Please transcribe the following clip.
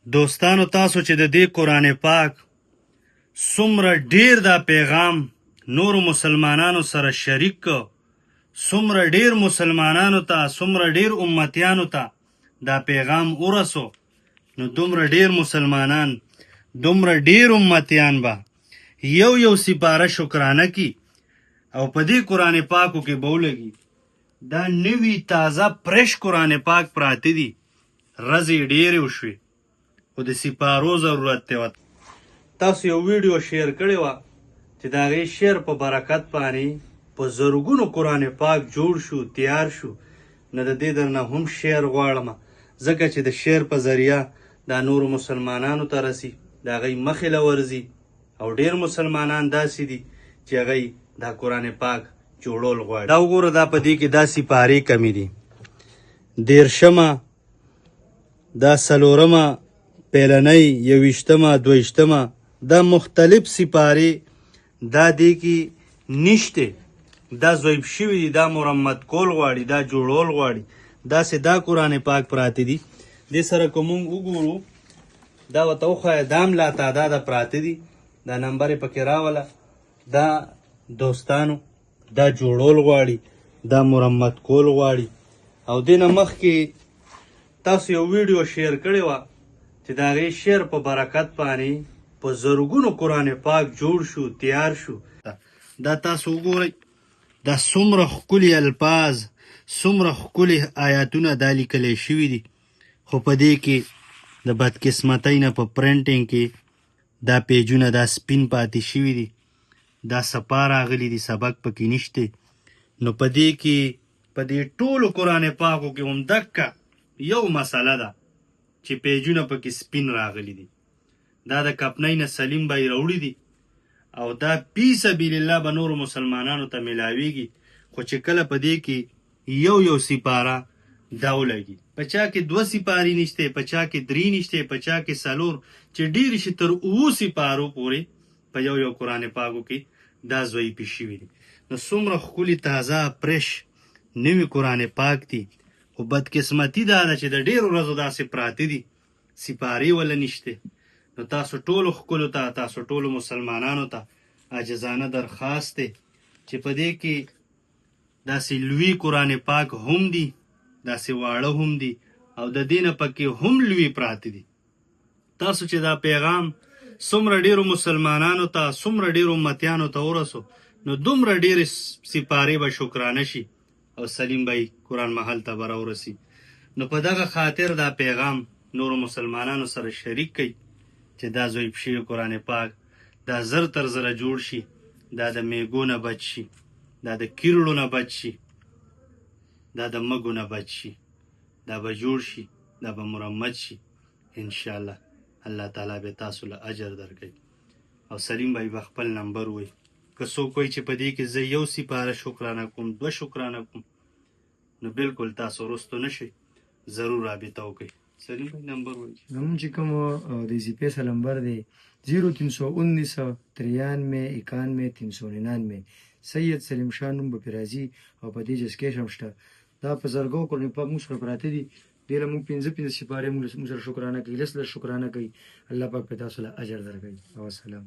دوستانو تاسو چې د دې قرآن پاک څومره ډیر دا پیغام نورو مسلمانانو سره شریک کو، څومره ډیر مسلمانانو ته، څومره ډیر امتیانو ته دا پیغام ورسو، نو دومره ډیر مسلمانان، دومره ډیر امتیان به یو یو سپاره شکرانه کی او په دې قرآن پاکو کې به ولګي. دا نوي تازه فرش قرآن پاک پراته دي، رزې ډېرې وشوې، خو د سپارو ضرورت دی. تاسو یو ویډیو شیر کړې وه چې د هغې شیر په برکت باندې په زرګونو قرآن پاک جوړ شو، تیار شو. نو د دې درنه هم شیر غواړم، ځکه چې د شیر په ذریعه دا نورو مسلمانانو ته رسي، د هغوی مخې له ورځي، او ډېر مسلمانان داسې دي چې هغوی دا قرآن پاک جوړول غواړي. دا وګوره، دا په دې کې دا سپارې کمې دي، دېرشمه، دا څلورمه، پیلنۍ، یوویشتمه، دویشتمه، دا مختلف سپارې دا دې کې نشته، دا ضعیف شوي دي، دا مرمت کول غواړي، دا جوړول غواړي. داسې دا قرآن پاک پراته دي. دې سره که مونږ وګورو، دا ورته وښایه، دا هم لا تعداده پراته دي، دا نمبر یې پکې راوله. دا دوستانو دا جوړول غواړي، دا مرمت کول غواړي. او دې نه مخکې تاسو یو ویډیو شیر کړې وه چې د هغې شیر په برکت باندې په زرګونو قرآن پاک جوړ شو، تیار شو. دا تاسو وګورئ، دا څومره ښکلي الفاظ، څومره ښکلي آیاتونه دا لیکلی شوي دي، خو په دې کې د بدقسمتۍ نه په پرنټینګ کې دا پیجونه دا سپین پاتې شوي دي، دا صفا راغلي دي، سبق پکې نشته. نو په دې کې، په دې ټولو قرآن پاکو کې هم دکه یو مسله ده چې پیجونه پکې سپین راغلي دي. دا د کپنۍ نه سلیم بای راوړي دي، او دا فی سبیل الله به نورو مسلمانانو ته ملاویږي. خو چې کله په دې کې یو یو سپاره دا ولګي، په چا کې دوه سپارې نشته، په چا کې درې نشته، په چا کې څلور، چې ډېر شي تر اوو سپارو پورې په یو یو قرآن پاکو کې دا ضعیفې شوي دي. نو څومره ښکلي تازه فرش نوي قرآن پاک دي، خو بدقسمتي دا ده چې د ډېرو ورځو داسې پراته دي، سپارې وله نشته. نو تاسو ټولو ښکلو ته، تاسو ټولو مسلمانانو ته عاجزانه درخواست دی چې په دې کې داسې لوی قرآن پاک هم دي، داسې واړه هم دي، او د دې نه پکې هم لوی پراته دي. تاسو چې دا پیغام څومره ډېرو مسلمانانو ته، څومره ډېرو امتیانو ته ورسو، نو دومره ډېرې سپارې به شکرانه شي او سلیم بای قرآن محل ته به راورسي. نو په دغه خاطر دا پیغام نورو مسلمانانو سره شریک کړئ چې دا ضعیف شوی قرآن پاک دا زر تر زره جوړ شي، دا د میګو نه بچ شي، دا د کیرړو نه بچ شي، دا د مګو نه بچ شي، دا به جوړ شي، دا به مرمت شي انشاءالله. الله تعالی به تاسو له اجر درکړي. او سلیم بای به خپل نمبر وایي. که څوک وایي چې په دې کې زه یو سپاره شکرانه کوم، دوه شکرانه کوم، نو بالکل تاسو وروستو نه شئ، ضرور رابطه وکړئ. سلیم بای نمبر وایي. زمونږ چې کوم د ایزي پیسه نمبر دی 0319 93 91 399، سید سلیم شاه نوم به پرې راځي، او په دې جسکیش هم شته. دا په زرګو قرآن پاک موږ سره پراته دي. دې له موږ پنځه پنځه سپارې موږ سره شکرانه کوي، لس لس شکرانه کوي. الله پاک په تاسو له اجر درکوي. او سلام.